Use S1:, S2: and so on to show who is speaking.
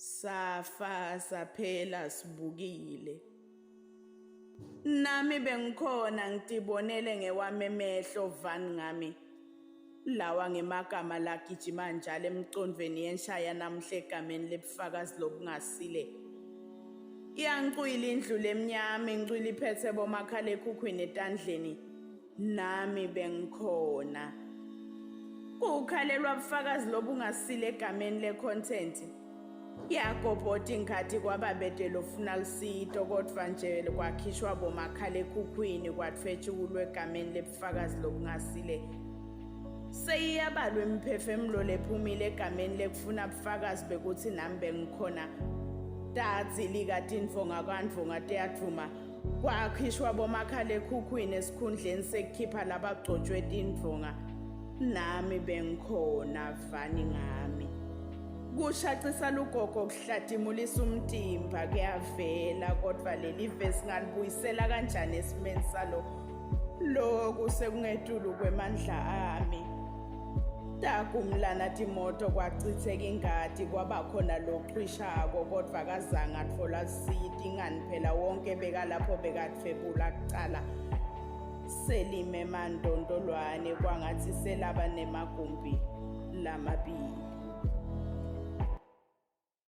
S1: Safa saphela sibukile. Nami bengikhona ngitibonele ngewami emehlo van ngami. Lawa ngemagama lagijima njalo emcondvweni yenshaya namuhla egameni lebufakazi lobungasile. Iyancwila indlu lemnyama incwila iphethe bomakhalekhukhwini etandleni. Nami bengikhona. Kukhalelwa bufakazi lobungasile egameni le-content. Yagobhota ingadi kwababede lofuna lusito kodwa nje kwakhishwa bomakhalekhukhwini kwathwetshukulwa egameni lebufakazi lobungasile. Seyiyabalwa imiphefemulo lephumile egameni lekufuna bufakazi bekuthi nami bengikhona. Tadzilika tindvonga kwandvonga tiyadvuma. Kwakhishwa bomakhalekhukhwini esikhundleni sekukhipha labagcotshwe tindvonga. Nami bengikhona vani ngami. Kushaqisa lugogo kuhladimulisa umtimba kuyavela kodwa leli vesi ngalibuyisela kanjani esimeni salo loku sekungetulu kwemandla ami. Tagumlana timoto kwachitheka ingadi kwaba khona loqhwishako kodwa akazange atfola siti ingani phela wonke bekalapho bekathwebula kucala selime mantontolwane kwangathi selaba nemagumbi lamabili.